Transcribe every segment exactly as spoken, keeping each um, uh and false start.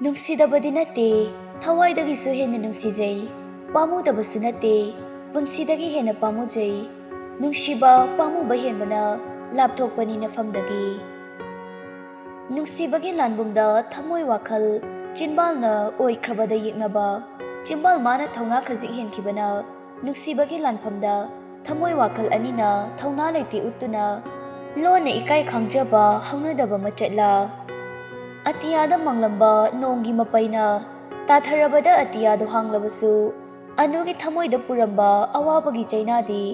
ꯅꯨꯡꯁꯤꯗꯕꯗꯤ ꯅꯠꯇꯦ, ꯊꯋꯥꯏꯗꯒꯤꯁꯨ ꯍꯦꯟꯅ ꯅꯨꯡꯁꯤꯖꯩ꯫ ꯄꯥꯝꯃꯨꯗꯕꯁꯨ ꯅꯠꯇꯦ, ꯄꯨꯟꯁꯤꯗꯒꯤ ꯍꯦꯟꯅ ꯄꯥꯝꯃꯨꯖꯩ꯫ ꯅꯨꯡꯁꯤꯕ ꯄꯥꯝꯃꯨꯕ ꯍꯦꯟꯕꯅ ꯂꯥꯞꯊꯣꯛꯄꯅꯤ ꯅꯐꯝꯗꯒꯤ꯫ ꯅꯨꯡꯁꯤꯕꯒꯤ ꯂꯥꯟꯕꯨꯡꯗ ꯊꯃꯣꯏ ꯋꯥꯈꯜ ꯆꯤꯟꯕꯥꯜꯅ ꯑꯣꯏꯈ꯭ꯔꯕꯗ ꯌꯦꯛꯅꯕ, ꯆꯤꯟꯕꯥꯜ ꯃꯥꯅ ꯊꯧꯅꯥ ꯈꯖꯤꯛ ꯍꯦꯟꯈꯤꯕꯅ ꯅꯨꯡꯁꯤꯕꯒꯤ ꯂꯥꯟꯐꯝꯗ ꯊꯃꯣꯏ ꯋꯥꯈꯜ ꯑꯅꯤꯅ ꯊꯧꯅꯥ ꯂꯩꯇꯦ ꯎꯠꯇꯨꯅ ꯂꯣꯟꯅ ꯏꯀꯥꯏ ꯈꯪꯖꯕ ꯍꯧꯅꯗꯕ ꯃꯆꯠꯂ꯫ ꯑꯇꯤꯌꯥꯗ ꯃꯪꯂꯝꯕ ꯅꯣꯡꯒꯤ ꯃꯄꯩꯅ ꯇꯥꯊꯔꯕꯗ ꯑꯇꯤꯌꯥꯗꯣ ꯍꯥꯡꯂꯕꯁꯨ ꯑꯅꯨꯒꯤ ꯊꯃꯣꯏꯗ ꯄꯨꯔꯝꯕ ꯑꯋꯥꯕꯒꯤ ꯆꯩꯅꯥꯗꯤ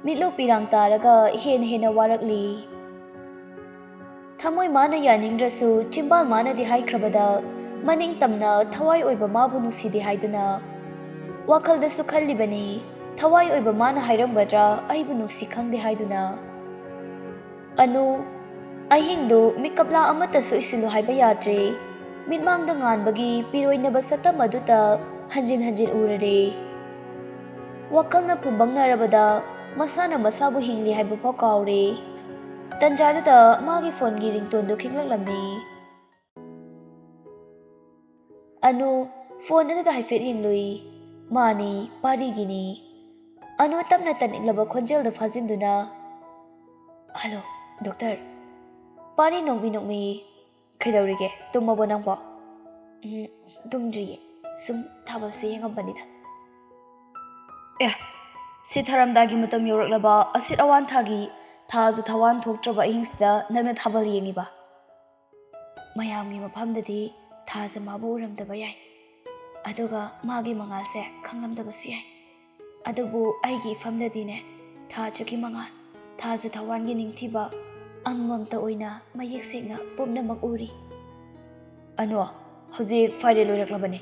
ꯃꯤꯠꯂꯨ ꯄꯤꯔꯥꯡ ꯇꯥꯔꯒ ꯍꯦꯟꯅ ꯍꯦꯟꯅ ꯋꯥꯔꯛꯂꯤ꯫ ꯊꯃꯣꯏ ꯃꯥꯅ ꯌꯥꯅꯤꯡꯗ꯭ꯔꯁꯨ ꯆꯤꯝꯕꯥꯜ ꯃꯥꯅꯗꯤ ꯍꯥꯏꯈ꯭ꯔꯕꯗ ꯃꯅꯤꯡ ꯇꯝꯅ ꯊꯋꯥꯏ ꯑꯣꯏꯕ ꯃꯥꯕꯨ ꯅꯨꯡꯁꯤꯗꯦ ꯍꯥꯏꯗꯨꯅ ꯋꯥꯈꯜꯗꯁꯨ ꯈꯜꯂꯤꯕꯅꯤ, ꯊꯋꯥꯏ ꯑꯣꯏꯕ ꯃꯥꯅ ꯍꯥꯏꯔꯝꯒꯗ꯭ꯔꯥ ꯑꯩꯕꯨ ꯅꯨꯡꯁꯤ ꯈꯪꯗꯦ ꯍꯥꯏꯗꯨꯅ꯫ ꯑꯅꯨ, ꯑꯍꯤꯡꯗꯨ ꯃꯤꯀꯞꯂꯥ ꯑꯃꯠꯇꯁꯨ ꯏꯁꯤꯜꯂꯨ ꯍꯥꯏꯕ ꯌꯥꯗ꯭ꯔꯦ꯫ ꯃꯤꯠꯃꯥꯡꯗ ꯉꯥꯟꯕꯒꯤ ꯄꯤꯔꯣꯏꯅꯕ ꯁꯛꯇꯝ ꯑꯗꯨꯇ ꯍꯟꯖꯤꯟ ꯍꯟꯖꯤꯟ ꯎꯔꯔꯦ꯫ ꯋꯥꯈꯜꯅ ꯐꯨꯝꯕꯪꯅꯔꯕꯗ ꯃꯁꯥꯅ ꯃꯁꯥꯕꯨ ꯍꯤꯡꯂꯤ ꯍꯥꯏꯕ ꯐꯥꯎ ꯀꯥꯎꯔꯦ꯫ ꯇꯟꯖꯥꯗꯨꯗ ꯃꯥꯒꯤ ꯐꯣꯟꯒꯤ ꯔꯤꯡꯇꯣꯟꯗꯨ ꯈꯤꯡꯂꯛꯂꯝꯃꯤ꯫ ꯑꯅꯨ ꯐꯣꯟ ꯑꯗꯨꯗ ꯍꯥꯏꯐꯦꯠ ꯌꯦꯡꯂꯨꯏ꯫ ꯃꯥꯅꯤ, ꯄꯥꯔꯤꯒꯤꯅꯤ꯫ ꯑꯅꯨ ꯇꯞꯅ ꯇꯅꯤꯛꯂꯕ ꯈꯣꯟꯖꯦꯜꯗꯨ ꯐꯥꯖꯤꯟꯗꯨꯅ, "ꯍꯜꯂꯣ, ꯗꯣꯛꯇꯔ꯫" ꯄꯥꯔꯤ ꯅꯣꯛꯃꯤ ꯅꯣꯛꯃꯤ, "ꯀꯩꯗꯧꯔꯤꯒꯦ? ꯇꯨꯝꯃꯕꯣ ꯅꯪꯕꯣ?" "ꯎꯝ, ꯇꯨꯝꯗ꯭ꯔꯤꯌꯦ꯫ ꯁꯨꯝ ꯊꯥꯕꯜꯁꯦ ꯌꯦꯡꯉꯝꯕꯅꯤꯗ꯫" "ꯑꯦ, ꯁꯤ ꯊꯥꯔꯝꯗꯥꯏꯒꯤ ꯃꯇꯝ ꯌꯧꯔꯛꯂꯕ ꯑꯁꯤꯠ ꯑꯋꯥꯟ ꯊꯥꯒꯤ ꯊꯥꯁꯨ ꯊꯋꯥꯟ ꯊꯣꯛꯇ꯭ꯔꯕ ꯑꯍꯤꯡꯁꯤꯗ ꯅꯪꯅ ꯊꯥꯕꯜ ꯌꯦꯡꯉꯤꯕ?" "ꯃꯌꯥꯝꯒꯤ ꯃꯐꯝꯗꯗꯤ ꯊꯥꯁꯦ ꯃꯥꯕꯨ ꯎꯔꯝꯗꯕ ꯌꯥꯏ, ꯑꯗꯨꯒ ꯃꯥꯒꯤ ꯃꯉꯥꯜꯁꯦ ꯈꯪꯂꯝꯗꯕꯁꯨ ꯌꯥꯏ꯫ ꯑꯗꯨꯕꯨ ꯑꯩꯒꯤ ꯏꯐꯝꯗꯗꯤꯅꯦ, ꯊꯥꯁꯤꯒꯤ ꯃꯉꯥꯜ, ꯊꯥꯁꯦ ꯊꯋꯥꯟꯒꯤ ꯅꯤꯡꯊꯤꯕ ꯑꯃꯃꯝꯇ ꯑꯣꯏꯅ ꯃꯌꯦꯛ ꯁꯦꯡꯅ ꯄꯨꯝꯅꯃꯛ ꯎꯔꯤ꯫" "ꯑꯅꯣ, ꯍꯧꯖꯤꯛ ꯐꯥꯏꯔꯦꯜ ꯑꯣꯏꯔꯛꯂꯕꯅꯤ꯫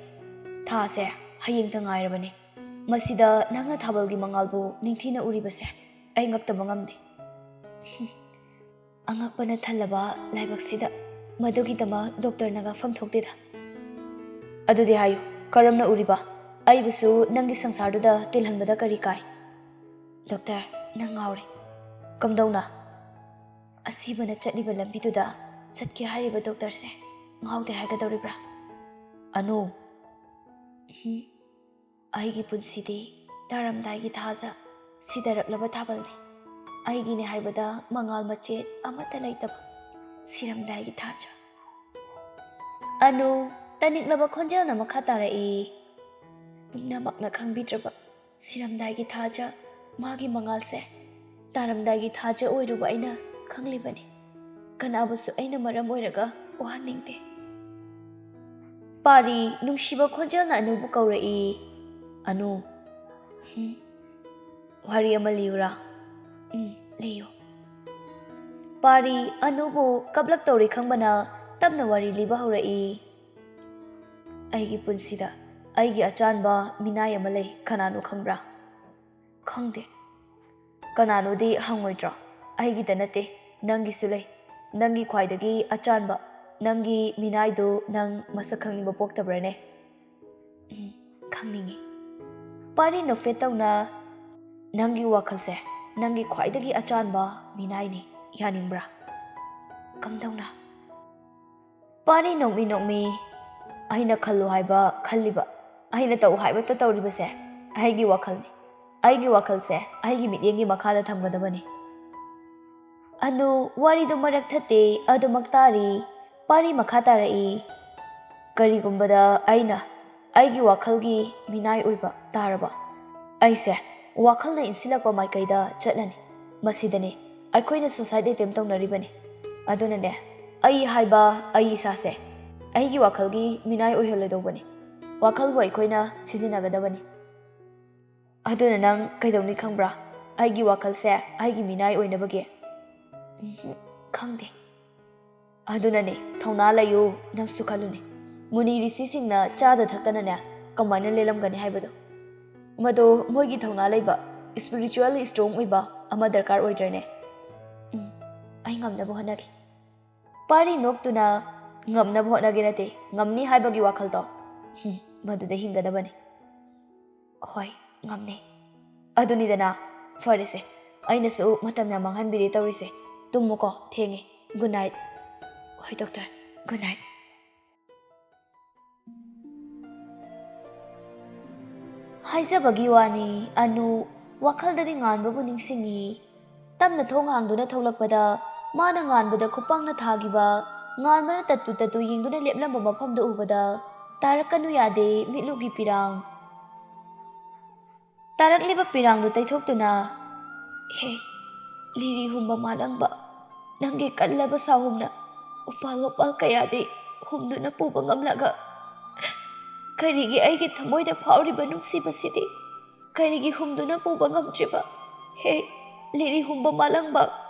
ꯊꯥꯁꯦ ꯍꯌꯦꯡꯇ ꯉꯥꯏꯔꯕꯅꯤ꯫ ꯃꯁꯤꯗ ꯅꯪꯅ ꯊꯥꯕꯜꯒꯤ ꯃꯉꯥꯜꯕꯨ ꯅꯤꯡꯊꯤꯅ ꯎꯔꯤꯕꯁꯦ ꯑꯩ ꯉꯛꯇꯕ ꯉꯝꯗꯦ꯫" "ꯑꯉꯛꯄꯅ ꯊꯜꯂꯕ ꯂꯥꯏꯕꯛꯁꯤꯗ ꯃꯗꯨꯒꯤꯗꯃꯛ ꯗꯣꯛꯇꯔꯅ ꯉꯛꯐꯝ ꯊꯣꯛꯇꯦꯗ꯫" "ꯑꯗꯨꯗꯤ ꯍꯥꯏꯌꯨ, ꯀꯔꯝꯅ ꯎꯔꯤꯕ? ꯑꯩꯕꯨꯁꯨ ꯅꯪꯒꯤ ꯁꯪꯁꯥꯔꯗꯨꯗ ꯇꯤꯜꯍꯟꯕꯗ ꯀꯔꯤ ꯀꯥꯏ?" "ꯗꯣꯛꯇꯔ, ꯅꯪ ꯉꯥꯎꯔꯦ꯫" "ꯀꯝꯗꯧꯅ?" "ꯑꯁꯤꯕꯅ ꯆꯠꯂꯤꯕ ꯂꯝꯕꯤꯗꯨꯗ ꯆꯠꯀꯦ ꯍꯥꯏꯔꯤꯕ ꯗꯣꯛꯇꯔꯁꯦ ꯉꯥꯎꯗꯦ ꯍꯥꯏꯒꯗꯧꯔꯤꯕ꯭ꯔꯥ?" ꯑꯅꯨ, ꯍꯨꯝ, ꯑꯩꯒꯤ ꯄꯨꯟꯁꯤꯗꯤ ꯇꯥꯔꯝꯗꯥꯏꯒꯤ ꯊꯥꯖ ꯁꯤꯊꯔꯛꯂꯕ ꯊꯥꯕꯜꯅꯤ꯫ ꯑꯩꯒꯤꯅꯦ ꯍꯥꯏꯕꯗ ꯃꯉꯥꯜ ꯃꯆꯦꯠ ꯑꯃꯠꯇ ꯂꯩꯇꯕ ꯁꯤꯔꯝꯗꯥꯏꯒꯤ ꯊꯥꯖ꯫ ꯑꯅꯨ, ꯇꯅꯤꯛꯂꯕ ꯈꯣꯟꯖꯦꯜꯅ ꯃꯈꯥ ꯇꯥꯔꯛꯏ꯫ ꯄꯨꯝꯅꯃꯛꯅ ꯈꯪꯕꯤꯗ꯭ꯔꯕ ꯁꯤꯔꯝꯗꯥꯏꯒꯤ ꯊꯥꯖ, ꯃꯥꯒꯤ ꯃꯉꯥꯜꯁꯦ ꯇꯥꯔꯝꯗꯥꯏꯒꯤ ꯊꯥꯖ ꯑꯣꯏꯔꯨꯕ ꯑꯩꯅ ꯈꯪꯂꯤꯕꯅꯤ꯫ ꯀꯅꯥꯕꯨꯁꯨ ꯑꯩꯅ ꯃꯔꯝ ꯑꯣꯏꯔꯒ ꯋꯥꯍꯟꯅꯤꯡꯗꯦ꯫ ꯄꯥꯔꯤ ꯅꯨꯡꯁꯤꯕ ꯈꯣꯟꯖꯦꯜꯅ ꯑꯅꯨꯕꯨ ꯀꯧꯔꯛꯏ꯫ ꯑꯅꯨ, ꯍꯨꯝ, ꯋꯥꯔꯤ ꯑꯃ ꯂꯤꯌꯨꯔꯥ? ꯎꯝ, ꯂꯤꯌꯨ꯫ ꯄꯥꯔꯤ ꯑꯅꯨꯕꯨ ꯀꯞꯂꯛꯇꯧꯔꯦ ꯈꯪꯕꯅ ꯇꯞꯅ ꯋꯥꯔꯤ ꯂꯤꯕ ꯍꯧꯔꯛꯏ꯫ ꯑꯩꯒꯤ ꯄꯨꯟꯁꯤꯗ ꯑꯩꯒꯤ ꯑꯆꯥꯟꯕ ꯃꯤꯅꯥꯏ ꯑꯃ ꯂꯩ, ꯀꯅꯥꯅꯣ ꯈꯪꯕ꯭ꯔꯥ? ꯈꯪꯗꯦ꯫ ꯀꯅꯥꯅꯣꯗꯤ ꯍꯪꯉꯣꯏꯗ꯭ꯔꯣ? ꯑꯩꯒꯤꯗ ꯅꯠꯇꯦ, ꯅꯪꯒꯤꯁꯨ ꯂꯩ꯫ ꯅꯪꯒꯤ ꯈ꯭ꯋꯥꯏꯗꯒꯤ ꯑꯆꯥꯟꯕ, ꯅꯪꯒꯤ ꯃꯤꯅꯥꯏꯗꯨ ꯅꯪ ꯃꯁꯛ ꯈꯪꯅꯤꯡꯕ ꯄꯣꯛꯇꯕ꯭ꯔꯥꯅꯦ? ꯎꯝ, ꯈꯪꯅꯤꯡꯉꯤ꯫ ꯄꯥꯔꯤ ꯅꯣꯛꯐꯦꯠ ꯇꯧꯅ, ꯅꯪꯒꯤ ꯋꯥꯈꯜꯁꯦ ꯅꯪꯒꯤ ꯈ꯭ꯋꯥꯏꯗꯒꯤ ꯑꯆꯥꯟꯕ ꯃꯤꯅꯥꯏꯅꯤ, ꯌꯥꯅꯤꯡꯕ꯭ꯔꯥ? ꯀꯝꯗꯧꯅ? ꯄꯥꯔꯤ ꯅꯣꯛꯃꯤ ꯅꯣꯛꯃꯤ, ꯑꯩꯅ ꯈꯜꯂꯨ ꯍꯥꯏꯕ ꯈꯜꯂꯤꯕ, ꯑꯩꯅ ꯇꯧ ꯍꯥꯏꯕꯇ ꯇꯧꯔꯤꯕꯁꯦ ꯑꯩꯒꯤ ꯋꯥꯈꯜꯅꯤ꯫ ꯑꯩꯒꯤ ꯋꯥꯈꯜꯁꯦ ꯑꯩꯒꯤ ꯃꯤꯠꯌꯦꯡꯒꯤ ꯃꯈꯥꯗ ꯊꯝꯒꯗꯕꯅꯤ꯫ ꯑꯅꯨ ꯋꯥꯔꯤꯗꯨ ꯃꯔꯛ ꯊꯠꯇꯦ, ꯑꯗꯨꯃꯛ ꯇꯥꯔꯤ꯫ ꯄꯥꯔꯤ ꯃꯈꯥ ꯇꯥꯔꯛꯏ, ꯀꯔꯤꯒꯨꯝꯕꯗ ꯑꯩꯅ ꯑꯩꯒꯤ ꯋꯥꯈꯜꯒꯤ ꯃꯤꯅꯥꯏ ꯑꯣꯏꯕ ꯇꯥꯔꯕ, ꯑꯩꯁꯦ ꯋꯥꯈꯜꯅ ꯏꯟꯁꯤꯜꯂꯛꯄ ꯃꯥꯏꯀꯩꯗ ꯆꯠꯂꯅꯤ꯫ ꯃꯁꯤꯗꯅꯤ ꯑꯩꯈꯣꯏꯅ suicide attempt ꯇꯧꯅꯔꯤꯕꯅꯤ꯫ ꯑꯗꯨꯅꯅꯦ, ꯑꯩ ꯍꯥꯏꯕ ꯑꯩ ꯏꯁꯥꯁꯦ ꯑꯩꯒꯤ ꯋꯥꯈꯜꯒꯤ ꯃꯤꯅꯥꯏ ꯑꯣꯏꯍꯜꯂꯣꯏꯗꯧꯕꯅꯤ꯫ ꯋꯥꯈꯜꯕꯨ ꯑꯩꯈꯣꯏꯅ ꯁꯤꯖꯤꯟꯅꯒꯗꯕꯅꯤ꯫ ꯑꯗꯨꯅ ꯅꯪ ꯀꯩꯗꯧꯅꯤ ꯈꯪꯕ꯭ꯔꯥ? ꯑꯩꯒꯤ ꯋꯥꯈꯜꯁꯦ ꯑꯩꯒꯤ ꯃꯤꯅꯥꯏ ꯑꯣꯏꯅꯕꯒꯤ? ꯎꯝꯍꯨꯝ, ꯈꯪꯗꯦ꯫ ꯑꯗꯨꯅꯅꯦ, ꯊꯧꯅꯥ ꯂꯩꯌꯨ, ꯅꯪꯁꯨ ꯈꯜꯂꯨꯅꯦ꯫ ꯃꯨꯅꯤ ꯔꯤꯁꯤꯁꯤꯡꯅ ꯆꯥꯗ ꯊꯛꯇꯅꯅꯦ ꯀꯃꯥꯏꯅ ꯂꯦꯜꯂꯝꯒꯅꯤ ꯍꯥꯏꯕꯗꯣ꯫ ꯃꯗꯣ ꯃꯣꯏꯒꯤ ꯊꯧꯅꯥ ꯂꯩꯕ, spiritually strong ꯑꯣꯏꯕ ꯑꯃ ꯗꯔꯀꯥꯔ ꯑꯣꯏꯗ꯭ꯔꯅꯦ? ꯎꯝ, ꯑꯩ ꯉꯝꯅꯕ ꯍꯣꯠꯅꯒꯦ꯫ ꯄꯥꯔꯤ ꯅꯣꯛꯇꯨꯅ, ꯉꯝꯅꯕ ꯍꯣꯠꯅꯒꯦ ꯅꯠꯇꯦ, ꯉꯝꯅꯤ ꯍꯥꯏꯕꯒꯤ ꯋꯥꯈꯜꯗꯣ, ꯍꯨꯝ, ꯃꯗꯨꯗ ꯍꯤꯡꯒꯗꯕꯅꯤ꯫ ꯍꯣꯏ, ꯉꯝꯅꯤ꯫ ꯑꯗꯨꯅꯤꯗꯅ, ꯐꯔꯦꯁꯦ, ꯑꯩꯅꯁꯨ ꯃꯇꯝ ꯌꯥꯝ ꯃꯥꯡꯍꯟꯕꯤꯔꯦ ꯇꯧꯔꯤꯁꯦ꯫ ꯇꯨꯝꯃꯨꯀꯣ, ꯊꯦꯡꯉꯦ꯫ Good night꯫ ꯍꯣꯏ doctor, good night꯫ ꯍꯥꯏꯖꯕꯒꯤ ꯋꯥꯅꯤ, ꯑꯅꯨ ꯋꯥꯈꯜꯗꯗꯤ ꯉꯥꯟꯕꯕꯨ ꯅꯤꯡꯁꯤꯡꯉꯤ꯫ ꯇꯞꯅ ꯊꯣꯡ ꯍꯥꯡꯗꯨꯅ ꯊꯣꯛꯂꯛꯄꯗ ꯃꯥꯅ ꯉꯥꯟꯕꯗ ꯈꯨꯄꯥꯡꯅ ꯊꯥꯈꯤꯕ, ꯉꯥꯟꯕꯅ ꯇꯠꯇꯨ ꯇꯠꯇꯨ ꯌꯦꯡꯗꯨꯅ ꯂꯦꯞꯂꯝꯕ ꯃꯐꯝꯗꯨ ꯎꯕꯗ ꯇꯥꯔꯛꯀꯅꯨ ꯌꯥꯗꯦ ꯃꯤꯠꯂꯨꯒꯤ ꯄꯤꯔꯥꯡ꯫ ꯇꯥꯔꯛꯂꯤꯕ ꯄꯤꯔꯥꯡꯗꯨ ꯇꯩꯊꯣꯛꯇꯨꯅ, "ꯍꯦ, ꯂꯤꯔꯤ ꯍꯨꯝꯕ ꯃꯥꯂꯪꯕ, ꯅꯪꯒꯤ ꯀꯜꯂꯕ ꯁꯥꯍꯨꯝꯅ ꯎꯄꯥꯜ ꯋꯥꯄꯥꯜ ꯀꯌꯥꯗꯤ ꯍꯨꯝꯗꯨꯅ ꯄꯨꯕ ꯉꯝꯂꯒ, ꯀꯔꯤꯒꯤ ꯑꯩꯒꯤ ꯊꯃꯣꯏꯗ ꯐꯥꯎꯔꯤꯕ ꯅꯨꯡꯁꯤꯕꯁꯤꯗꯤ ꯀꯔꯤꯒꯤ ꯍꯨꯝꯗꯨꯅ ꯄꯨꯕ ꯉꯝꯗ꯭ꯔꯤꯕ? ꯍꯦ, ꯂꯤꯔꯤ ꯍꯨꯝꯕ ꯃꯥꯂꯪꯕ,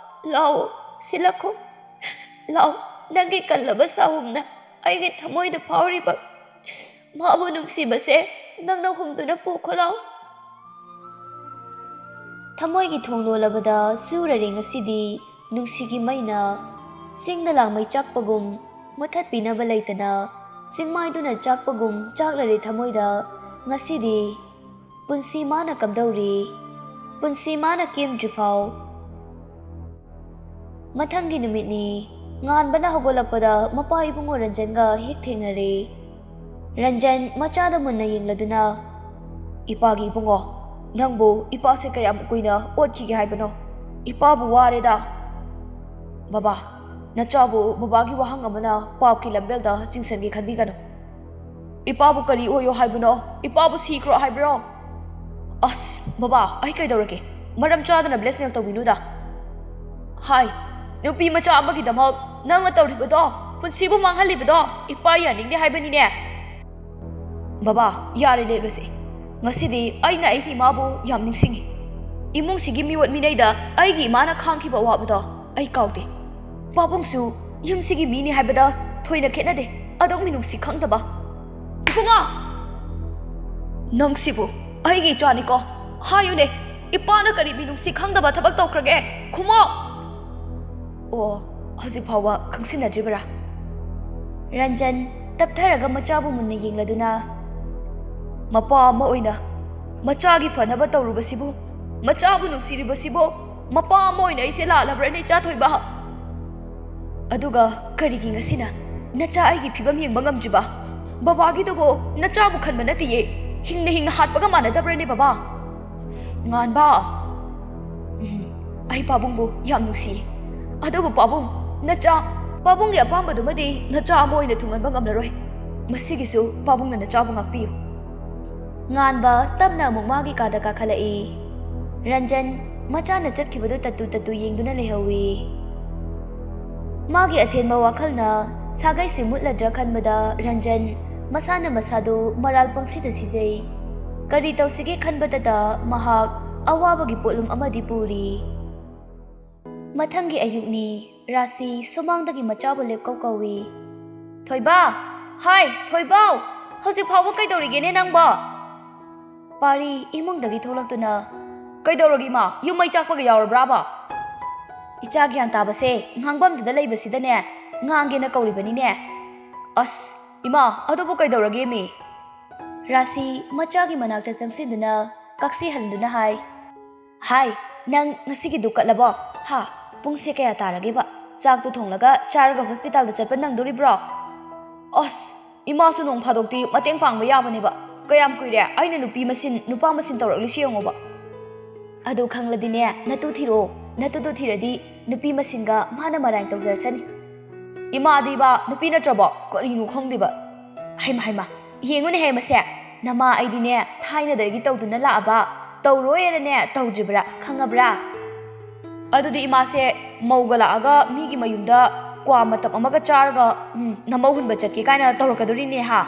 ꯂꯥꯛꯑꯣ, ꯁꯤꯜꯂꯛꯈꯣ꯫ ꯂꯥꯛꯑꯣ, ꯅꯪꯒꯤ ꯀꯜꯂꯕ ꯁꯥꯍꯨꯝꯅ ꯑꯩꯒꯤ ꯊꯃꯣꯏꯗ ꯐꯥꯎꯔꯤꯕ ꯃꯥꯕꯨ ꯅꯨꯡꯁꯤꯕꯁꯦ ꯅꯪꯅ ꯍꯨꯝꯗꯨꯅ ꯄꯨꯈꯣ ꯂꯥꯛꯑꯣ꯫" ꯊꯃꯣꯏꯒꯤ ꯊꯣꯡ ꯂꯣꯜꯂꯕꯗ ꯆꯨꯔꯔꯦ ꯉꯁꯤꯗꯤ ꯅꯨꯡꯁꯤꯒꯤ ꯃꯩꯅ꯫ ꯆꯤꯡꯗ ꯂꯥꯡꯃꯩ ꯆꯥꯛꯄꯒꯨꯝ ꯃꯨꯊꯠꯄꯤꯅꯕ ꯂꯩꯇꯅ, ꯆꯤꯡꯃꯥꯏꯗꯨꯅ ꯆꯥꯛꯄꯒꯨꯝ ꯆꯥꯛꯂꯔꯦ ꯊꯃꯣꯏꯗ꯫ ꯉꯁꯤꯗꯤ ꯄꯨꯟꯁꯤ ꯃꯥꯅ ꯀꯝꯗꯧꯔꯤ? ꯄꯨꯟꯁꯤ ꯃꯥꯅ ꯀꯦꯝꯗ꯭ꯔꯤꯐꯥꯎ꯫ ꯃꯊꯪꯒꯤ ꯅꯨꯃꯤꯠꯅꯤ꯫ ꯉꯥꯟꯕꯅ ꯍꯧꯒꯠꯂꯛꯄꯗ ꯃꯄꯥ ꯏꯕꯨꯡꯉꯣ ꯔꯟꯖꯟꯒ ꯍꯦꯛ ꯊꯦꯡꯅꯔꯦ꯫ ꯔꯟꯖꯟ ꯃꯆꯥꯗ ꯃꯨꯟꯅ ꯌꯦꯡꯂꯗꯨꯅ, "ꯏꯄꯥꯒꯤ ꯏꯕꯨꯡꯉꯣ, ꯅꯪꯕꯨ ꯏꯄꯥꯁꯦ ꯀꯌꯥꯝ ꯀꯨꯏꯅ ꯑꯣꯠꯈꯤꯒꯦ ꯍꯥꯏꯕꯅꯣ? ꯏꯄꯥꯕꯨ ꯋꯥꯔꯦꯗ꯫" "ꯕꯕꯥ, ꯅꯆꯥꯕꯨ ꯕꯕꯥꯒꯤ ꯋꯥꯍꯪ ꯑꯃꯅ ꯄꯥꯞꯀꯤ ꯂꯝꯕꯦꯜꯗ ꯆꯤꯡꯁꯤꯟꯒꯦ ꯈꯟꯕꯤꯒꯅꯨ꯫ ꯏꯄꯥꯕꯨ ꯀꯔꯤ ꯑꯣꯏꯌꯣ ꯍꯥꯏꯕꯅꯣ? ꯏꯄꯥꯕꯨ ꯁꯤꯈ꯭ꯔꯣ ꯍꯥꯏꯕ꯭ꯔꯣ?" "ꯑꯁ, ꯕꯕꯥ, ꯑꯩ ꯀꯩꯗꯧꯔꯒꯦ? ꯃꯔꯝ ꯆꯥꯗꯅ blackmail ꯇꯧꯕꯤꯅꯨꯗ꯫ ꯍꯥꯏ, ꯅꯨꯄꯤ ꯃꯆꯥ ꯑꯃꯒꯤꯗꯃꯛ ꯅꯪꯅ ꯇꯧꯔꯤꯕꯗꯣ, ꯄꯨꯟꯁꯤꯕꯨ ꯃꯥꯡꯍꯜꯂꯤꯕꯗꯣ ꯏꯄꯥ ꯌꯥꯅꯤꯡꯗꯦ ꯍꯥꯏꯕꯅꯤꯅꯦ꯫" "ꯕꯕꯥ, ꯌꯥꯔꯦ, ꯂꯦꯞꯂꯁꯤ꯫ ꯉꯁꯤꯗꯤ ꯑꯩꯅ ꯑꯩꯒꯤ ꯏꯃꯥꯕꯨ ꯌꯥꯝ ꯅꯤꯡꯁꯤꯡꯉꯤ꯫ ꯏꯃꯨꯡꯁꯤꯒꯤ ꯃꯤꯑꯣꯠ ꯃꯤꯅꯩꯗ ꯑꯩꯒꯤ ꯏꯃꯥꯅ ꯈꯥꯡꯈꯤꯕ ꯑꯋꯥꯕꯗꯣ ꯑꯩ ꯀꯥꯎꯗꯦ꯫ ꯄꯥꯕꯨꯡꯁꯨ ꯌꯨꯝꯁꯤꯒꯤ ꯃꯤꯅꯤ ꯍꯥꯏꯕꯗ ꯊꯣꯏꯅ ꯈꯦꯠꯅꯗꯦ꯫ ꯑꯗꯨꯛ ꯃꯤꯅꯨꯡꯁꯤ ꯈꯪꯗꯕ꯫ ꯏꯕꯨꯡꯉꯣ! ꯅꯪꯁꯤꯕꯨ ꯑꯩꯒꯤ ꯏꯆꯥꯅꯤꯀꯣ꯫ ꯍꯥꯏꯌꯨꯅꯦ, ꯏꯄꯥꯅ ꯀꯔꯤ ꯃꯤꯅꯨꯡꯁꯤ ꯈꯪꯗꯕ ꯊꯕꯛ ꯇꯧꯈ꯭ꯔꯒꯦ? ꯈꯨꯝꯃꯣ!" "ꯑꯣ, ꯍꯧꯖꯤꯛ ꯐꯥꯎꯕ ꯈꯪꯁꯤꯟꯅꯗ꯭ꯔꯤꯕꯔꯥ?" ꯔꯟꯖꯟ ꯇꯞꯊꯔꯒ ꯃꯆꯥꯕꯨ ꯃꯨꯟꯅ ꯌꯦꯡꯂꯗꯨꯅ, "ꯃꯄꯥ ꯑꯃ ꯑꯣꯏꯅ ꯃꯆꯥꯒꯤ ꯐꯅꯕ ꯇꯧꯔꯨꯕꯁꯤꯕꯨ, ꯃꯆꯥꯕꯨ ꯅꯨꯡꯁꯤꯔꯤꯕꯁꯤꯕꯨ, ꯃꯄꯥ ꯑꯃ ꯑꯣꯏꯅ ꯑꯩꯁꯦ ꯂꯥꯜꯂꯕ꯭ꯔꯅꯦ, ꯏꯆꯥ ꯊꯣꯏꯕ? ꯑꯗꯨꯒ ꯀꯔꯤꯒꯤ ꯉꯁꯤꯅ ꯅꯆꯥ ꯑꯩꯒꯤ ꯐꯤꯕꯝ ꯌꯦꯡꯕ ꯉꯝꯗ꯭ꯔꯤꯕ? ꯕꯕꯥꯒꯤꯗꯨꯕꯨ ꯅꯆꯥꯕꯨ ꯈꯟꯕ ꯅꯠꯇꯤꯌꯦ, ꯍꯤꯡꯅ ꯍꯤꯡꯅ ꯍꯥꯠꯄꯒ ꯃꯥꯟꯅꯗꯕ꯭ꯔꯅꯦ ꯕꯕꯥ? ꯉꯥꯟꯕ, ꯎꯝ, ꯑꯩ ꯄꯥꯕꯨꯡꯕꯨ ꯌꯥꯝ ꯅꯨꯡꯁꯤ꯫ ꯑꯗꯨꯕꯨ ꯄꯥꯕꯨꯡ, ꯅꯆꯥ, ꯄꯥꯕꯨꯡꯒꯤ ꯑꯄꯥꯝꯕꯗꯨꯃꯗꯤ ꯅꯆꯥ ꯑꯃ ꯑꯣꯏꯅ ꯊꯨꯡꯍꯟꯕ ꯉꯝꯂꯔꯣꯏ꯫ ꯃꯁꯤꯒꯤꯁꯨ ꯄꯥꯕꯨꯡꯅ ꯅꯆꯥꯕꯨ ꯉꯥꯛꯄꯤꯌꯨ꯫ ꯉꯥꯟꯕ ꯇꯞꯅ ꯑꯃꯨꯛ ꯃꯥꯒꯤ ꯀꯥꯗ ꯀꯥꯈꯠꯂꯛꯏ꯫ ꯔꯟꯖꯟ ꯃꯆꯥꯅ ꯆꯠꯈꯤꯕꯗꯨ ꯇꯠꯇꯨ ꯇꯠꯇꯨ ꯌꯦꯡꯗꯨꯅ ꯂꯩꯍꯧꯏ꯫ ꯃꯥꯒꯤ ꯑꯊꯦꯟꯕ ꯋꯥꯈꯜꯅ ꯁꯥꯒꯩꯁꯤ ꯃꯨꯠꯂꯗ꯭ꯔꯥ ꯈꯟꯕꯗ ꯔꯟꯖꯟ ꯃꯁꯥꯅ ꯃꯁꯥꯗꯨ ꯃꯔꯥꯜ ꯄꯪꯁꯤꯗ ꯁꯤꯖꯩ꯫ ꯀꯔꯤ ꯇꯧꯁꯤꯒꯦ ꯈꯟꯕꯗꯇ ꯃꯍꯥꯛ ꯑꯋꯥꯕꯒꯤ ꯄꯣꯠꯂꯨꯝ ꯑꯃꯗꯤ ꯄꯨꯔꯤ꯫ ꯃꯊꯪꯒꯤ ꯑꯌꯨꯛꯅꯤ꯫ ꯔꯥꯁꯤ ꯁꯨꯃꯥꯡꯗꯒꯤ ꯃꯆꯥꯕꯨ ꯂꯦꯞꯀꯧ ꯀꯧꯏ꯫ "ꯊꯣꯏꯕ! ꯍꯥꯏ, ꯊꯣꯏꯕꯥꯎ! ꯍꯧꯖꯤꯛ ꯐꯥꯎꯕ ꯀꯩꯗꯧꯔꯤꯒꯦꯅꯦ ꯅꯪꯕꯣ?" ꯄꯥꯔꯤ ꯏꯃꯨꯡꯗꯒꯤ ꯊꯣꯛꯂꯛꯇꯨꯅ, "ꯀꯩꯗꯧꯔꯒꯦ ꯏꯃꯥ? ꯌꯨꯝ ꯃꯩ ꯆꯥꯛꯄꯒ ꯌꯥꯎꯔꯕ꯭ꯔꯥꯕ?" "ꯏꯆꯥ ꯒ꯭ꯌꯥꯟ ꯇꯥꯕꯁꯦ ꯉꯥꯡꯐꯝꯗꯨꯗ ꯂꯩꯕꯁꯤꯗꯅꯦ ꯉꯥꯡꯒꯦꯅ ꯀꯧꯔꯤꯕꯅꯤꯅꯦ꯫ ꯑꯁ, ꯏꯃꯥ, ꯑꯗꯨꯕꯨ ꯀꯩꯗꯧꯔꯒꯦꯃꯤ?" ꯔꯥꯁꯤ ꯃꯆꯥꯒꯤ ꯃꯅꯥꯛꯇ ꯆꯪꯁꯤꯟꯗꯨꯅ ꯀꯛꯁꯤ ꯍꯟꯗꯨꯅ ꯍꯥꯏ, "ꯍꯥꯏ, ꯅꯪ ꯉꯁꯤꯒꯤꯗꯨ ꯀꯠꯂꯕꯣ? ꯍꯥ? ꯄꯨꯡꯁꯦ ꯀꯌꯥ ꯇꯥꯔꯒꯦꯕ? ꯆꯥꯛꯇꯨ ꯊꯣꯡꯂꯒ ꯆꯥꯔꯒ ꯍꯣꯁꯄꯤꯇꯥꯜꯗ ꯆꯠꯄ ꯅꯪꯗꯣꯔꯤꯕ꯭ꯔꯣ?" "ꯑꯁ, ꯏꯃꯥꯁꯨ ꯅꯣꯡ ꯐꯥꯗꯣꯛꯇꯤ ꯃꯇꯦꯡ ꯄꯥꯡꯕ ꯌꯥꯕꯅꯦꯕ꯫ ꯀꯌꯥꯝ ꯀꯨꯏꯔꯦ ꯑꯩꯅ ꯅꯨꯄꯤ ꯃꯁꯤꯟ, ꯅꯨꯄꯥ ꯃꯁꯤꯟ ꯇꯧꯔꯛꯂꯤꯁꯤ ꯌꯦꯡꯉꯣꯕ꯫ ꯑꯗꯨ ꯈꯪꯂꯗꯤꯅꯦ, ꯅꯇꯨ ꯊꯤꯔꯛꯑꯣ꯫ ꯅꯇꯨꯗꯨ ꯊꯤꯔꯗꯤ ꯅꯨꯄꯤ ꯃꯁꯤꯟꯒ ꯃꯥꯅ ꯃꯔꯥꯏ ꯇꯧꯖꯔꯁꯅꯤ꯫" "ꯏꯃꯥꯗꯤꯕ ꯅꯨꯄꯤ ꯅꯠꯇ꯭ꯔꯕꯣ? ꯀꯔꯤꯅꯣ ꯈꯪꯗꯦꯕ꯫" "ꯍꯩꯃ, ꯍꯩꯃ, ꯌꯦꯡꯉꯨꯅꯦꯍꯦ ꯃꯁꯦ꯫ ꯅꯃꯥ ꯑꯩꯗꯤꯅꯦ ꯊꯥꯏꯅꯗꯒꯤ ꯇꯧꯗꯨꯅ ꯂꯥꯛꯑꯕ, ꯇꯧꯔꯣꯏꯅꯅꯦ ꯇꯧꯗ꯭ꯔꯤꯕ꯭ꯔꯥ, ꯈꯪꯉꯕ꯭ꯔꯥ? ꯑꯗꯨꯗꯤ ꯏꯃꯥꯁꯦ ꯃꯧꯒ ꯂꯥꯛꯑꯒ ꯃꯤꯒꯤ ꯃꯌꯨꯝꯗ ꯀ꯭ꯋꯥ ꯃꯇꯞ ꯑꯃꯒ ꯆꯥꯔꯒ, ꯎꯝ, ꯅꯃꯧ ꯍꯨꯟꯕ ꯆꯠꯀꯦ ꯀꯥꯏꯅ ꯇꯧꯔꯛꯀꯗꯣꯔꯤꯅꯦ ꯍꯥ?"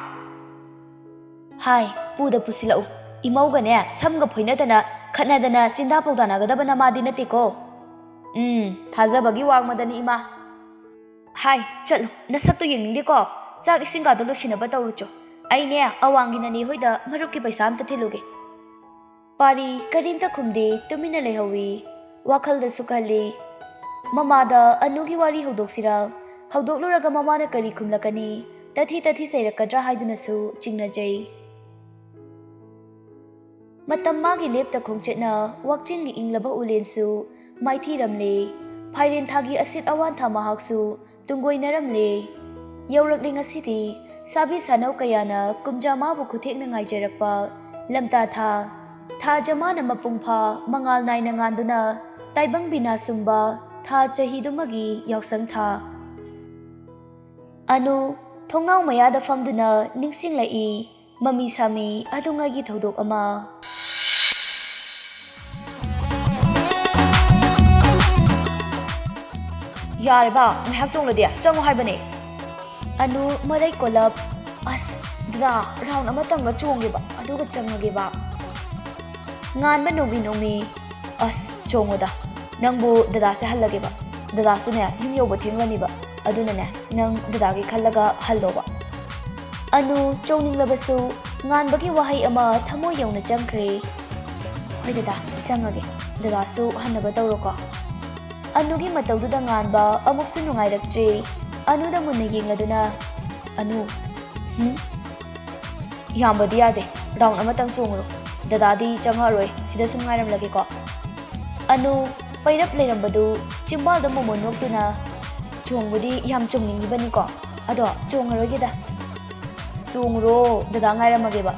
"ꯍꯥꯏ, ꯄꯨꯗ ꯄꯨꯁꯤꯜꯂꯛꯎ꯫ ꯏꯃꯧꯒꯅꯦ ꯁꯝꯒ ꯐꯣꯏꯅꯗꯅ, ꯈꯠꯅꯗꯅ ꯆꯤꯟꯗꯥ ꯄꯧꯗꯥꯅꯒꯗꯕ ꯅꯃꯥꯗꯤ ꯅꯠꯇꯦꯀꯣ꯫" "ꯎꯝ, ꯊꯥꯖꯕꯒꯤ ꯋꯥꯡꯃꯗꯅꯤ ꯏꯃꯥ꯫" "ꯍꯥꯏ, ꯆꯠꯂꯨ, ꯅꯁꯛꯇꯨ ꯌꯦꯡꯅꯤꯡꯗꯦꯀꯣ꯫ ꯆꯥꯛ ꯏꯁꯤꯡꯒꯗꯣ ꯂꯣꯏꯁꯤꯟꯅꯕ ꯇꯧꯔꯨꯆꯣ꯫ ꯑꯩꯅꯦ ꯑꯋꯥꯡꯒꯤ ꯅꯅꯦ ꯍꯣꯏꯗ ꯃꯔꯨꯞꯀꯤ ꯄꯩꯁꯥ ꯑꯝꯇ ꯊꯤꯜꯂꯨꯒꯦ꯫" ꯄꯥꯔꯤ ꯀꯔꯤꯝꯇ ꯈꯨꯝꯗꯦ, ꯇꯨꯃꯤꯟꯅ ꯂꯩꯍꯧꯏ꯫ ꯋꯥꯈꯜꯗꯁꯨ ꯈꯜꯂꯤ, ꯃꯃꯥꯗ ꯑꯅꯨꯒꯤ ꯋꯥꯔꯤ ꯍꯧꯗꯣꯛꯁꯤꯔꯥ? ꯍꯧꯗꯣꯛꯂꯨꯔꯒ ꯃꯃꯥꯅ ꯀꯔꯤ ꯈꯨꯝꯂꯛꯀꯅꯤ? ꯇꯊꯤ ꯇꯊꯤ ꯆꯩꯔꯛꯀꯗ꯭ꯔꯥ ꯍꯥꯏꯗꯨꯅꯁꯨ ꯆꯤꯡꯅꯖꯩ꯫ ꯃꯇꯝ ꯃꯥꯒꯤ ꯂꯦꯞꯇ ꯈꯣꯡꯆꯠꯅ ꯋꯥꯛꯆꯤꯡꯒꯤ ꯏꯪꯂꯕ ꯎꯂꯦꯟꯁꯨ ꯃꯥꯏꯊꯤꯔꯝꯂꯦ꯫ ꯐꯥꯏꯔꯦꯟ ꯊꯥꯒꯤ ꯑꯁꯤꯠ ꯑꯋꯥꯟꯊ ꯃꯍꯥꯛꯁꯨ ꯇꯨꯡꯒꯣꯏꯅꯔꯝꯂꯦ꯫ ꯌꯧꯔꯛꯂꯦ ꯉꯁꯤꯗꯤ ꯁꯥꯕꯤ ꯁꯥꯅꯧ ꯀꯌꯥꯅ ꯀꯨꯝꯖꯥ ꯃꯥꯕꯨ ꯈꯨꯊꯦꯛꯅ ꯉꯥꯏꯖꯔꯛꯄ ꯂꯝꯇꯥ ꯊꯥ, ꯊꯥ ꯖꯃꯥꯅ ꯃꯄꯨꯡ ꯐꯥ ꯃꯉꯥꯜ ꯅꯥꯏꯅ ꯉꯥꯟꯗꯨꯅ ꯇꯥꯏꯕꯪ ꯕꯤꯅꯥ ꯁꯨꯝꯕ ꯊꯥ ꯆꯍꯤꯗꯨꯃꯒꯤ ꯌꯥꯎꯁꯪ ꯊꯥ꯫ ꯑꯅꯨ ꯊꯣꯡꯅꯥꯎ ꯃꯌꯥꯗ ꯐꯝꯗꯨꯅ ꯅꯤꯡꯁꯤꯡꯂꯛꯏ ꯃꯃꯤ ꯁꯥꯃꯤ ꯑꯗꯨꯉꯩꯒꯤ ꯊꯧꯗꯣꯛ ꯑꯃ꯫ ꯌꯥꯔꯦꯕ, ꯉꯥꯏꯍꯥꯛ ꯆꯣꯡꯂꯗꯤ ꯆꯪꯉꯣ ꯍꯥꯏꯕꯅꯦ꯫ ꯑꯅꯨ ꯃꯔꯩ ꯀꯣꯜꯂꯞ, "ꯑꯁ ꯗꯗꯥ, ꯔꯥꯎꯟ ꯑꯃꯇꯪꯒ ꯆꯣꯡꯒꯦꯕ, ꯑꯗꯨꯒ ꯆꯪꯉꯒꯦꯕ꯫" ꯉꯥꯟꯕ ꯅꯣꯡꯃꯤ ꯅꯣꯡꯃꯤ, "ꯑꯁ ꯆꯣꯡꯉꯣꯗ, ꯅꯪꯕꯨ ꯗꯗꯥꯁꯦ ꯍꯜꯂꯒꯦꯕ, ꯗꯗꯥꯁꯨꯅꯦ ꯌꯨꯝ ꯌꯧꯕ ꯊꯦꯡꯂꯅꯤꯕ, ꯑꯗꯨꯅꯅꯦ ꯅꯪ ꯗꯗꯥꯒꯤ ꯈꯜꯂꯒ ꯍꯜꯂꯣꯕ꯫" ꯑꯅꯨ ꯆꯣꯡꯅꯤꯡꯂꯕꯁꯨ ꯉꯥꯟꯕꯒꯤ ꯋꯥꯍꯩ ꯑꯃ ꯊꯃꯣꯏ ꯌꯧꯅ ꯆꯪꯈ꯭ꯔꯦ꯫ "ꯍꯣꯏ ꯗꯗꯥ, ꯆꯪꯉꯒꯦ, ꯗꯗꯥꯁꯨ ꯍꯟꯅꯕ ꯇꯧꯔꯣꯀꯣ꯫" ꯑꯅꯨꯒꯤ ꯃꯇꯧꯗꯨꯗ ꯉꯥꯟꯕ ꯑꯃꯨꯛꯁꯨ ꯅꯨꯡꯉꯥꯏꯔꯛꯇ꯭ꯔꯦ꯫ ꯑꯅꯨꯗ ꯃꯨꯟꯅ ꯌꯦꯡꯂꯗꯨꯅ, "ꯑꯅꯨ, ꯍꯨꯝ? ꯌꯥꯝꯕꯗꯤ ꯌꯥꯗꯦ, ꯔꯥꯎꯟ ꯑꯃꯇꯪ ꯆꯣꯡꯉꯨꯔꯣ꯫ ꯗꯗꯥꯗꯤ ꯆꯪꯉꯛꯑꯔꯣꯏ, ꯁꯤꯗ ꯁꯨꯝ ꯉꯥꯏꯔꯝꯂꯒꯦꯀꯣ꯫" ꯑꯅꯨ ꯄꯩꯔꯞ ꯂꯩꯔꯝꯕꯗꯨ ꯆꯤꯝꯕꯥꯜꯗ ꯃꯣꯃꯣꯟ ꯅꯣꯛꯇꯨꯅ, "ꯆꯣꯡꯕꯗꯤ ꯌꯥꯝ ꯆꯣꯡꯅꯤꯡꯉꯤꯕꯅꯤꯀꯣ, ꯑꯗꯣ ꯆꯣꯡꯉꯔꯣꯏꯒꯦꯗ꯫" "ꯆꯣꯡꯉꯨꯔꯣ, ꯗꯗꯥ ꯉꯥꯏꯔꯝꯃꯒꯦꯕ꯫"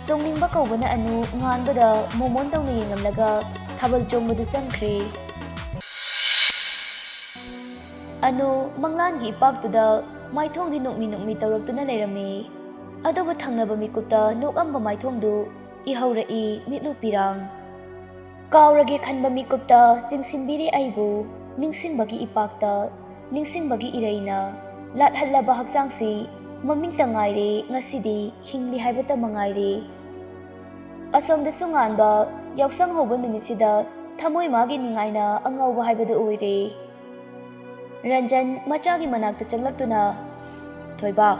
ꯆꯣꯡꯅꯤꯡꯕ ꯀꯧꯕꯅ ꯑꯅꯨ ꯉꯥꯟꯕꯗ ꯃꯣꯃꯣꯟ ꯇꯧꯅ ꯌꯦꯡꯂꯝꯂꯒ ꯊꯥꯕꯜ ꯆꯣꯡꯕꯗꯨ ꯆꯪꯈ꯭ꯔꯦ꯫ ꯑꯅꯨ ꯃꯪꯂꯥꯟꯒꯤ ꯏꯄꯥꯛꯇꯨꯗ ꯃꯥꯏꯊꯣꯡꯗꯤ ꯅꯣꯛꯃꯤ ꯅꯣꯛꯃꯤ ꯇꯧꯔꯛꯇꯨꯅ ꯂꯩꯔꯝꯃꯤ꯫ ꯑꯗꯨꯕꯨ ꯊꯪꯅꯕ ꯃꯤꯀꯨꯞꯇ ꯅꯣꯛꯑꯝꯕ ꯃꯥꯏꯊꯣꯡꯗꯨ ꯏꯍꯧꯔꯛꯏ ꯃꯤꯠꯂꯨ ꯄꯤꯔꯥꯡ꯫ ꯀꯥꯎꯔꯒꯦ ꯈꯟꯕ ꯃꯤꯀꯨꯞꯇ ꯆꯤꯡꯁꯤꯟꯕꯤꯔꯦ ꯑꯩꯕꯨ ꯅꯤꯡꯁꯤꯡꯕꯒꯤ ꯏꯄꯥꯛꯇ, ꯅꯤꯡꯁꯤꯡꯕꯒꯤ ꯏꯔꯩꯅ꯫ ꯂꯥꯠꯍꯠꯂꯕ ꯍꯛꯆꯥꯡꯁꯤ ꯃꯃꯤꯡꯇ ꯉꯥꯏꯔꯦ, ꯉꯁꯤꯗꯤ ꯍꯤꯡꯂꯤ ꯍꯥꯏꯕꯇ ꯃꯉꯥꯏꯔꯦ꯫ ꯑꯁꯣꯝꯗꯁꯨ ꯉꯥꯟꯕ ꯌꯥꯎꯁꯪ ꯍꯧꯕ ꯅꯨꯃꯤꯠꯁꯤꯗ ꯊꯃꯣꯏ ꯃꯥꯒꯤ ꯅꯤꯡꯉꯥꯏꯅ ꯑꯉꯥꯎꯕ ꯍꯥꯏꯕꯗꯨ ꯑꯣꯏꯔꯦ꯫ ꯔꯟꯖꯟ ꯃꯆꯥꯒꯤ ꯃꯅꯥꯛꯇ ꯆꯪꯂꯛꯇꯨꯅ, "ꯊꯣꯏꯕ?"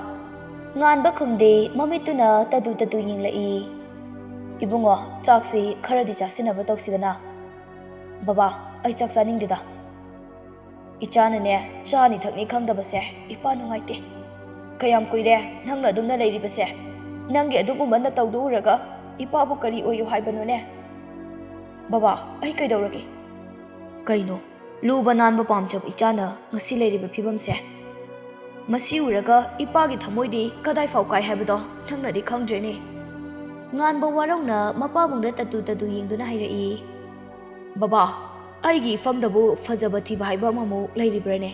ꯉꯥꯟꯕ ꯈꯨꯝꯗꯦ, ꯃꯃꯤꯠꯇꯨꯅ ꯇꯗꯨ ꯇꯗꯨ ꯌꯦꯡꯂꯛꯏ꯫ "ꯏꯕꯨꯡꯉꯣ, ꯆꯥꯛꯁꯤ ꯈꯔꯗꯤ ꯆꯥꯁꯤꯟꯅꯕ ꯇꯧꯁꯤꯗꯅ꯫" "ꯕꯕꯥ, ꯑꯩ ꯆꯥꯛ ꯆꯥꯅꯤꯡꯗꯦꯗ꯫ ꯏꯆꯥꯅꯅꯦ, ꯆꯥꯅꯤ ꯊꯛꯅꯤ ꯈꯪꯗꯕꯁꯦ ꯏꯄꯥ ꯅꯨꯡꯉꯥꯏꯇꯦ꯫ ꯀꯌꯥꯝ ꯀꯨꯏꯔꯦ ꯅꯪꯅ ꯑꯗꯨꯝꯅ ꯂꯩꯔꯤꯕꯁꯦ? ꯅꯪꯒꯤ ꯑꯗꯨꯒꯨꯝꯕ ꯅꯇꯧꯗꯨ ꯎꯔꯒ ꯏꯄꯥꯕꯨ ꯀꯔꯤ ꯑꯣꯏꯌꯨ ꯍꯥꯏꯕꯅꯣꯅꯦ?" "ꯕꯕꯥ, ꯑꯩ ꯀꯩꯗꯧꯔꯒꯦ?" "ꯀꯩꯅꯣ, ꯂꯨꯕ ꯅꯥꯟꯕ ꯄꯥꯝꯖꯕ ꯏꯆꯥꯅ ꯉꯁꯤ ꯂꯩꯔꯤꯕ ꯐꯤꯕꯝꯁꯦ?" ꯃꯁꯤ ꯎꯔꯒ ꯏꯄꯥꯒꯤ ꯊꯃꯣꯏꯗꯤ ꯀꯗꯥꯏ ꯐꯥꯎ ꯀꯥꯏ ꯍꯥꯏꯕꯗꯣ ꯅꯪꯅꯗꯤ ꯈꯪꯗ꯭ꯔꯦꯅꯦ꯫ ꯉꯥꯟꯕ ꯋꯥꯔꯧꯅ ꯃꯄꯥꯕꯨꯡꯗ ꯇꯠꯇꯨ ꯇꯠꯇꯨ ꯌꯦꯡꯗꯨꯅ ꯍꯥꯏꯔꯛꯏ꯫ ꯕꯕꯥ, ꯑꯩꯒꯤ ꯏꯐꯝꯗꯕꯨ ꯐꯖꯕ ꯊꯤꯕ ꯍꯥꯏꯕ ꯑꯃꯃꯨꯛ ꯂꯩꯔꯤꯕ꯭ꯔꯥꯅꯦ?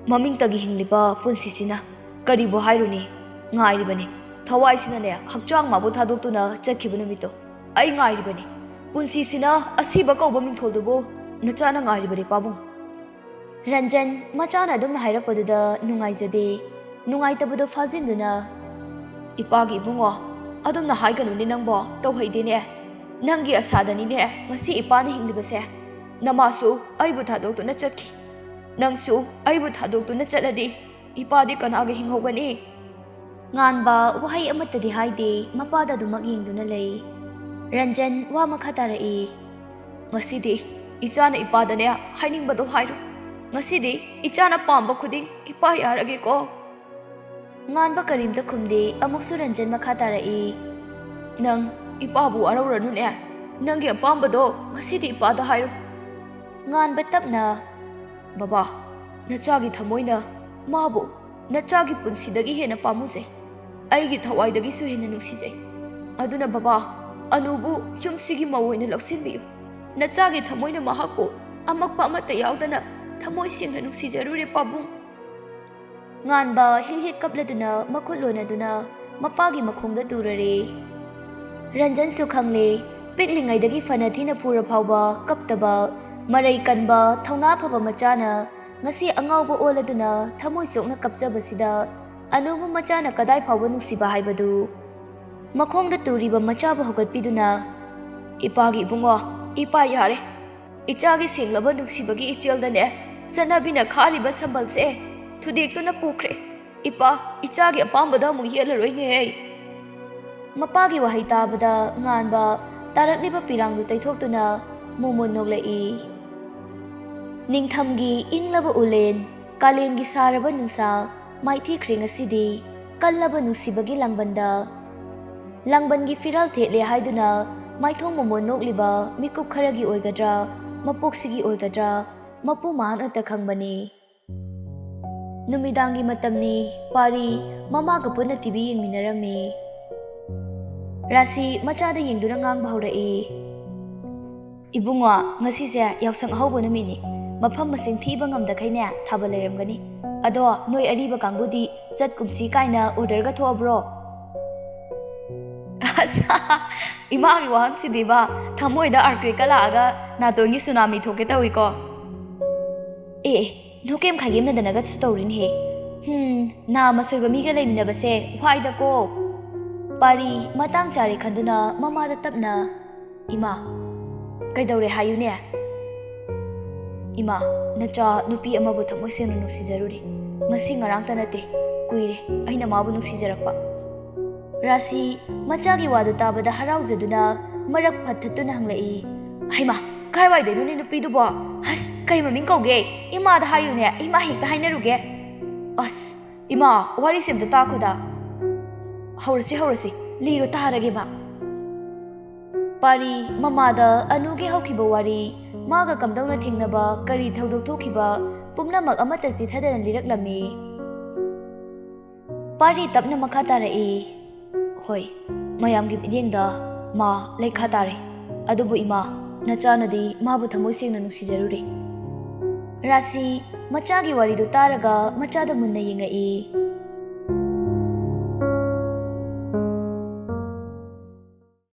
ꯃꯃꯤꯡꯇꯒꯤ ꯍꯤꯡꯂꯤꯕ ꯄꯨꯟꯁꯤꯁꯤꯅ ꯀꯔꯤꯕꯨ ꯍꯥꯏꯔꯨꯅꯤ? ꯉꯥꯏꯔꯤꯕꯅꯤ꯫ ꯊꯋꯥꯏꯁꯤꯅꯅꯦ, ꯍꯛꯆꯥꯡ ꯃꯥꯕꯨ ꯊꯥꯗꯣꯛꯇꯨꯅ ꯆꯠꯈꯤꯕ ꯅꯨꯃꯤꯠꯇꯣ ꯑꯩ ꯉꯥꯏꯔꯤꯕꯅꯤ꯫ ꯄꯨꯟꯁꯤꯁꯤꯅ ꯑꯁꯤꯕ ꯀꯧꯕ ꯃꯤꯡꯊꯣꯜꯗꯨꯕꯨ ꯅꯆꯥꯅ ꯉꯥꯏꯔꯤꯕꯅꯤ, ꯄꯥꯕꯨꯡ꯫ ꯔꯟꯖꯟ ꯃꯆꯥꯅ ꯑꯗꯨꯝꯅ ꯍꯥꯏꯔꯛꯄꯗꯨꯗ ꯅꯨꯡꯉꯥꯏꯖꯗꯦ꯫ ꯅꯨꯡꯉꯥꯏꯇꯕꯗꯣ ꯐꯥꯖꯤꯟꯗꯨꯅ, "ꯏꯄꯥꯒꯤ ꯏꯕꯨꯡꯉꯣ, ꯑꯗꯨꯝꯅ ꯍꯥꯏꯒꯅꯨꯅꯦ ꯅꯪꯕꯣ, ꯇꯧꯍꯩꯗꯦꯅꯦ꯫ ꯅꯪꯒꯤ ꯑꯁꯥꯗꯅꯤꯅꯦ ꯉꯁꯤ ꯏꯄꯥꯅ ꯍꯤꯡꯂꯤꯕꯁꯦ꯫ ꯅꯃꯥꯁꯨ ꯑꯩꯕꯨ ꯊꯥꯗꯣꯛꯇꯨꯅ ꯆꯠꯈꯤ꯫ ꯅꯪꯁꯨ ꯑꯩꯕꯨ ꯊꯥꯗꯣꯛꯇꯨꯅ ꯆꯠꯂꯗꯤ ꯏꯄꯥꯗꯤ ꯀꯅꯥꯒ ꯍꯤꯡꯍꯧꯒꯅꯤ?" ꯉꯥꯟꯕ ꯋꯥꯍꯩ ꯑꯃꯠꯇꯗꯤ ꯍꯥꯏꯗꯦ, ꯃꯄꯥꯗ ꯑꯗꯨꯃꯛ ꯌꯦꯡꯗꯨꯅ ꯂꯩ꯫ ꯔꯟꯖꯟ ꯋꯥ ꯃꯈꯥ ꯇꯥꯔꯛꯏ꯫ "ꯉꯁꯤꯗꯤ ꯏꯆꯥꯅ ꯏꯄꯥꯗꯅꯦ ꯍꯥꯏꯅꯤꯡꯕꯗꯣ ꯍꯥꯏꯔꯣ꯫ ꯉꯁꯤꯗꯤ ꯏꯆꯥꯅ ꯄꯥꯝꯕ ꯈꯨꯗꯤꯡ ꯏꯄꯥ ꯌꯥꯔꯒꯦꯀꯣ?" ꯉꯥꯟꯕ ꯀꯔꯤꯝꯇ ꯈꯨꯝꯗꯦ꯫ ꯑꯃꯨꯛꯁꯨ ꯔꯟꯖꯟ ꯃꯈꯥ ꯇꯥꯔꯛꯏ꯫ "ꯅꯪ ꯏꯄꯥꯕꯨ ꯋꯥꯔꯧꯔꯅꯨꯅꯦ꯫ ꯅꯪꯒꯤ ꯑꯄꯥꯝꯕꯗꯣ ꯉꯁꯤꯗꯤ ꯏꯄꯥꯗ ꯍꯥꯏꯔꯣ꯫" ꯉꯥꯟꯕ ꯇꯞꯅ, "ꯕꯕꯥ, ꯅꯆꯥꯒꯤ ꯊꯃꯣꯏꯅ ꯃꯥꯕꯨ ꯅꯆꯥꯒꯤ ꯄꯨꯟꯁꯤꯗꯒꯤ ꯍꯦꯟꯅ ꯄꯥꯝꯃꯨꯖꯩ꯫ ꯑꯩꯒꯤ ꯊꯋꯥꯏꯗꯒꯤꯁꯨ ꯍꯦꯟꯅ ꯅꯨꯡꯁꯤꯖꯩ꯫ ꯑꯗꯨꯅ ꯕꯕꯥ, ꯑꯅꯨꯕꯨ ꯌꯨꯝꯁꯤꯒꯤ ꯃꯧ ꯑꯣꯏꯅ ꯂꯧꯁꯤꯟꯕꯤꯌꯨ꯫ ꯅꯆꯥꯒꯤ ꯊꯃꯣꯏꯅ ꯃꯍꯥꯛꯄꯨ ꯑꯃꯛꯄ ꯑꯃꯠꯇ ꯌꯥꯎꯗꯅ ꯊꯃꯣꯏ ꯁꯦꯡꯅ ꯅꯨꯡꯁꯤꯖꯔꯨꯔꯦ, ꯄꯥꯕꯨꯡ꯫" ꯉꯥꯟꯕ ꯍꯤꯛ ꯍꯤꯛ ꯀꯞꯂꯗꯨꯅ ꯃꯈꯨꯠ ꯂꯣꯟꯅꯗꯨꯅ ꯃꯄꯥꯒꯤ ꯃꯈꯣꯡꯗ ꯇꯨꯔꯔꯦ꯫ ꯔꯟꯖꯟꯁꯨ ꯈꯪꯂꯦ, ꯄꯤꯛꯂꯤꯉꯩꯗꯒꯤ ꯐꯅ ꯊꯤꯅ ꯐꯨꯔ ꯐꯥꯎꯕ ꯀꯞꯇꯕ, ꯃꯔꯩ ꯀꯟꯕ, ꯊꯧꯅꯥ ꯐꯕ ꯃꯆꯥꯅ ꯉꯁꯤ ꯑꯉꯥꯎꯕ ꯑꯣꯜꯂꯗꯨꯅ ꯊꯃꯣꯏ ꯁꯣꯛꯅ ꯀꯞꯆꯕꯁꯤꯗ ꯑꯅꯨꯕꯨ ꯃꯆꯥꯅ ꯀꯗꯥꯏ ꯐꯥꯎꯕ ꯅꯨꯡꯁꯤꯕ ꯍꯥꯏꯕꯗꯨ꯫ ꯃꯈꯣꯡꯗ ꯇꯨꯔꯤꯕ ꯃꯆꯥꯕꯨ ꯍꯧꯒꯠꯄꯤꯗꯨꯅ, "ꯏꯄꯥꯒꯤ ꯏꯕꯨꯡꯉꯣ, ꯏꯄꯥ ꯌꯥꯔꯦ꯫ ꯏꯆꯥꯒꯤ ꯁꯦꯡꯂꯕ ꯅꯨꯡꯁꯤꯕꯒꯤ ꯏꯆꯦꯜꯗꯅꯦ, ꯆꯠꯅꯕꯤꯅ ꯈꯥꯔꯤꯕ ꯁꯝꯕꯜꯁꯦ ꯊꯨꯗꯦꯛꯇꯨꯅ ꯄꯨꯈ꯭ꯔꯦ꯫ ꯏꯄꯥ, ꯏꯆꯥꯒꯤ ꯑꯄꯥꯝꯕꯗ ꯑꯃꯨꯛ ꯌꯦꯠꯂꯔꯣꯏꯅꯦ ꯑꯩ꯫" ꯃꯄꯥꯒꯤ ꯋꯥꯍꯩ ꯇꯥꯕꯗ ꯉꯥꯟꯕ ꯇꯥꯔꯛꯂꯤꯕ ꯄꯤꯔꯥꯡꯗꯨ ꯇꯩꯊꯣꯛꯇꯨꯅ ꯃꯣꯃꯣꯟ ꯅꯣꯛꯂꯛꯏ꯫ ꯅꯤꯡꯊꯝꯒꯤ ꯏꯪꯂꯕ ꯎꯂꯦꯟ, ꯀꯥꯂꯦꯟꯒꯤ ꯁꯥꯔꯕ ꯅꯨꯡꯁꯥ, ꯃꯥꯏꯊꯤꯈ꯭ꯔꯦ ꯉꯁꯤꯗꯤ ꯀꯜꯂꯕ ꯅꯨꯡꯁꯤꯕꯒꯤ ꯂꯥꯡꯕꯟꯗ꯫ ꯂꯥꯡꯕꯟꯒꯤ ꯐꯤꯔꯥꯜ ꯊꯦꯠꯂꯦ ꯍꯥꯏꯗꯨꯅ ꯃꯥꯏꯊꯣꯡ ꯃꯃꯣꯟ ꯅꯣꯛꯂꯤꯕ ꯃꯤꯀꯨꯞ ꯈꯔꯒꯤ ꯑꯣꯏꯒꯗ꯭ꯔꯥ, ꯃꯄꯣꯛꯁꯤꯒꯤ ꯑꯣꯏꯒꯗ꯭ꯔꯥ, ꯃꯄꯨ ꯃꯍꯥꯛꯅꯇ ꯈꯪꯕꯅꯤ꯫ ꯅꯨꯃꯤꯗꯥꯡꯒꯤ ꯃꯇꯝꯅꯤ꯫ ꯄꯥꯔꯤ ꯃꯃꯥꯒ ꯄꯨꯟꯅ ꯇꯤ ꯚꯤ ꯌꯦꯡꯃꯤꯟꯅꯔꯝꯃꯤ꯫ ꯔꯥꯁꯤ ꯃꯆꯥꯗ ꯌꯦꯡꯗꯨꯅ ꯉꯥꯡꯕ ꯍꯧꯔꯛꯏ, "ꯏꯕꯨꯡꯉꯣ, ꯉꯁꯤꯁꯦ ꯌꯥꯎꯁꯪ ꯑꯍꯧꯕ ꯅꯨꯃꯤꯠꯅꯤ꯫ ꯃꯐꯝ ꯃꯁꯤꯡ ꯊꯤꯕ ꯉꯝꯗꯈꯩꯅꯦ ꯊꯥꯕꯜ ꯂꯩꯔꯝꯒꯅꯤ꯫ ꯑꯗꯣ ꯅꯣꯏ ꯑꯔꯤꯕ ꯀꯥꯡꯕꯨꯗꯤ ꯆꯠꯀꯨꯝꯁꯤ ꯀꯥꯏꯅ ꯑꯣꯔꯗꯔꯒ ꯊꯣꯛꯑꯕ꯭ꯔꯣ?" ꯑꯁ, ꯏꯃꯥꯒꯤ ꯋꯥꯍꯪꯁꯤꯗꯤꯕ, ꯊꯃꯣꯏꯗ ꯑꯥꯔꯀ꯭ꯋꯦꯛꯀ ꯂꯥꯛꯑꯒ ꯅꯥꯇꯣꯟꯒꯤ ꯁꯨꯅꯥꯃꯤ ꯊꯣꯛꯀꯦ ꯇꯧꯏꯀꯣ꯫ ꯑꯦ, ꯑꯦ, ꯅꯣꯀꯦꯝ ꯈꯥꯏꯒꯦꯝꯅꯗꯅꯒꯁꯨ ꯇꯧꯔꯤꯅꯦꯍꯦ꯫ ꯍꯨꯝ, ꯅꯥ ꯃꯁꯣꯏꯕ ꯃꯤꯒ ꯂꯩꯃꯤꯟꯅꯕꯁꯦ ꯋꯥꯏꯗꯀꯣ꯫ ꯄꯥꯔꯤ ꯃꯇꯥꯡ ꯆꯥꯔꯦ ꯈꯟꯗꯨꯅ ꯃꯃꯥꯗ ꯇꯞꯅ, "ꯏꯃꯥ, ꯀꯩꯗꯧꯔꯦ ꯍꯥꯏꯌꯨꯅꯦ?" "ꯏꯃꯥ, ꯅꯆꯥ ꯅꯨꯄꯤ ꯑꯃꯕꯨ ꯊꯃꯣꯏ ꯁꯦꯡꯅ ꯅꯨꯡꯁꯤꯖꯔꯨꯔꯤ꯫ ꯉꯁꯤ ꯉꯔꯥꯡꯇ ꯅꯠꯇꯦ, ꯀꯨꯏꯔꯦ ꯑꯩꯅ ꯃꯥꯕꯨ ꯅꯨꯡꯁꯤꯖꯔꯛꯄ꯫" ꯔꯥꯁꯤ ꯃꯆꯥꯒꯤ ꯋꯥꯗꯨ ꯇꯥꯕꯗ ꯍꯔꯥꯎꯖꯗꯨꯅ ꯃꯔꯛ ꯐꯠꯊꯠꯇꯨꯅ ꯍꯪꯂꯛꯏ, "ꯍꯩꯃꯥ, ꯀꯥꯏꯋꯥꯏꯗꯩꯅꯣꯅꯦ ꯅꯨꯄꯤꯗꯨꯕꯣ? ꯑꯁ, ꯀꯩ ꯃꯃꯤꯡ ꯀꯧꯒꯦ? ꯏꯃꯥꯗ ꯍꯥꯏꯌꯨꯅꯦ, ꯏꯃꯥ ꯍꯦꯛꯇ ꯍꯥꯏꯅꯔꯨꯒꯦ꯫" "ꯑꯁ, ꯏꯃꯥ, ꯋꯥꯔꯤꯁꯦ ꯑꯝꯇ ꯇꯥꯈꯣꯗ꯫" "ꯍꯧꯔꯁꯤ, ꯍꯧꯔꯁꯤ, ꯂꯤꯔꯣ ꯇꯥꯔꯒꯦꯕ꯫" ꯄꯥꯔꯤ ꯃꯃꯥꯗ ꯑꯅꯨꯒꯤ ꯍꯧꯈꯤꯕ ꯋꯥꯔꯤ, ꯃꯥꯒ ꯀꯝꯗꯧꯅ ꯊꯦꯡꯅꯕ, ꯀꯔꯤ ꯊꯧꯗꯣꯛ ꯊꯣꯛꯈꯤꯕ, ꯄꯨꯝꯅꯃꯛ ꯑꯃꯠꯇ ꯆꯤꯊꯗꯅ ꯂꯤꯔꯛꯂꯝꯃꯤ꯫ ꯄꯥꯔꯤ ꯇꯞꯅ ꯃꯈꯥ ꯇꯥꯔꯛꯏ, "ꯍꯣꯏ, ꯃꯌꯥꯝꯒꯤ ꯃꯤꯠꯌꯦꯡꯗ ꯃꯥ ꯂꯩꯈꯥ ꯇꯥꯔꯦ꯫ ꯑꯗꯨꯕꯨ ꯏꯃꯥ, ꯅꯆꯥꯅꯗꯤ ꯃꯥꯕꯨ ꯊꯃꯣꯏ ꯁꯦꯡꯅ ꯅꯨꯡꯁꯤꯖꯔꯨꯔꯦ꯫" ꯔꯥꯁꯤ ꯃꯆꯥꯒꯤ ꯋꯥꯔꯤꯗꯨ ꯇꯥꯔꯒ ꯃꯆꯥꯗ ꯃꯨꯟꯅ ꯌꯦꯡꯉꯛꯏ꯫